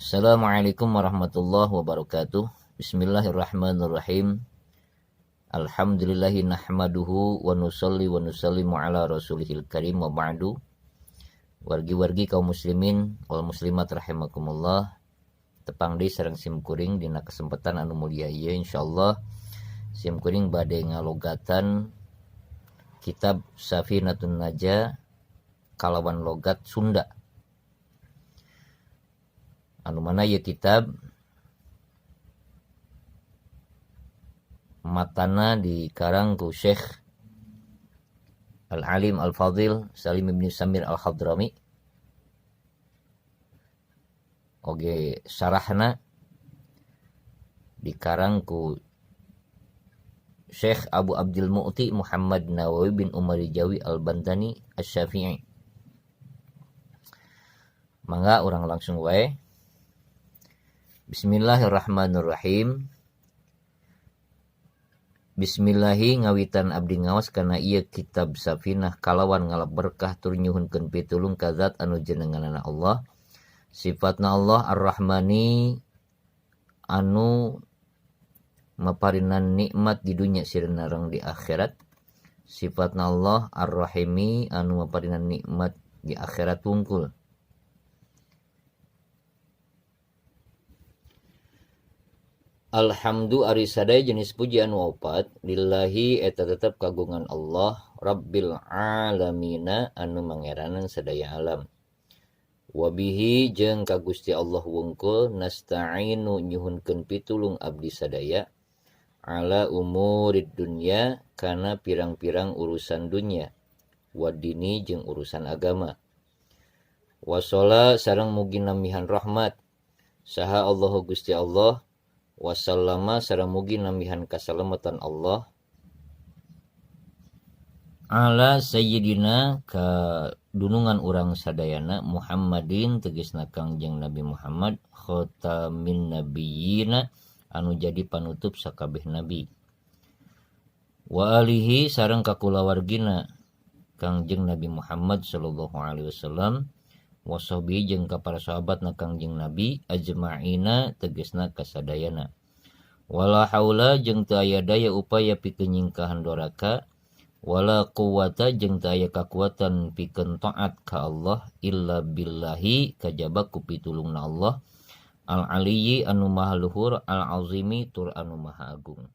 Assalamualaikum warahmatullahi wabarakatuh. Bismillahirrahmanirrahim. Alhamdulillahi nahmaduhu wa nusalli wa nusallimu ala rasulihil karim wa ba'du. Wargi-wargi kaum muslimin wal muslimat rahimakumullah. Tepang deui sareng sim kuring dina kesempatan anu mulia ieu, insyaallah sim kuring bade ngalogatan kitab Safinatun Najah kalawan logat Sunda, anu mana ieu kitab matana dikarang ku Syekh Al-Alim Al-Fadil Salim bin Samir Al-Hadrami, oge sarahna dikarang ku Syekh Abu Abdul Mu'ti Muhammad Nawawi bin Umar Jawi Al-Bantani Asy-Syafi'i. Mangga urang langsung wae. Bismillahirrahmanirrahim. Bismillahi ngawitan abdi ngaos kana ieu kitab Safinah kalawan ngalap berkah tur nyuhunkeun pitulung ka zat anu jenenganana Allah. Sifatna Allah Ar-Rahmani anu maparinan nikmat di dunya sareng di akhirat. Sifatna Allah Ar-Rahimi anu maparinan nikmat di akhirat wungkul. Alhamdu ari sadaya jenis puji anu opat lillahi eta tetep kagungan Allah Rabbil alamina anu mangeranan sadaya alam. Wabihi jeung ka Gusti Allah wungkul nasta'inu nyuhunkeun pitulung abdi sadaya ala umurid dunya kana pirang-pirang urusan dunya wadini jeung urusan agama. Wasala sareng mugi namihan rahmat saha Allahu Gusti Allah, wasallama sareng mugi namihan kasalamatan Allah ala sayyidina ka dunungan urang sadayana Muhammadin tegasna Kangjeng Nabi Muhammad khatamin nabiyina anu jadi panutup sakabeh nabi, wa alihi sareng kakulawargina Kangjeng Nabi Muhammad sallallahu alaihi wasallam, wasahbihi jeung ka para sahabatna Kangjeng Nabi ajma'ina tegasna kasadayana. Wala haula jeung teu aya daya upaya pikeun nyingkahan doraka, wala quwata jeung teu aya kakuatan pikeun taat ka Allah illa billahi kajaba ku pitulungna Allah al-aliyyi anu maha luhur, al-azimi tur anu maha agung.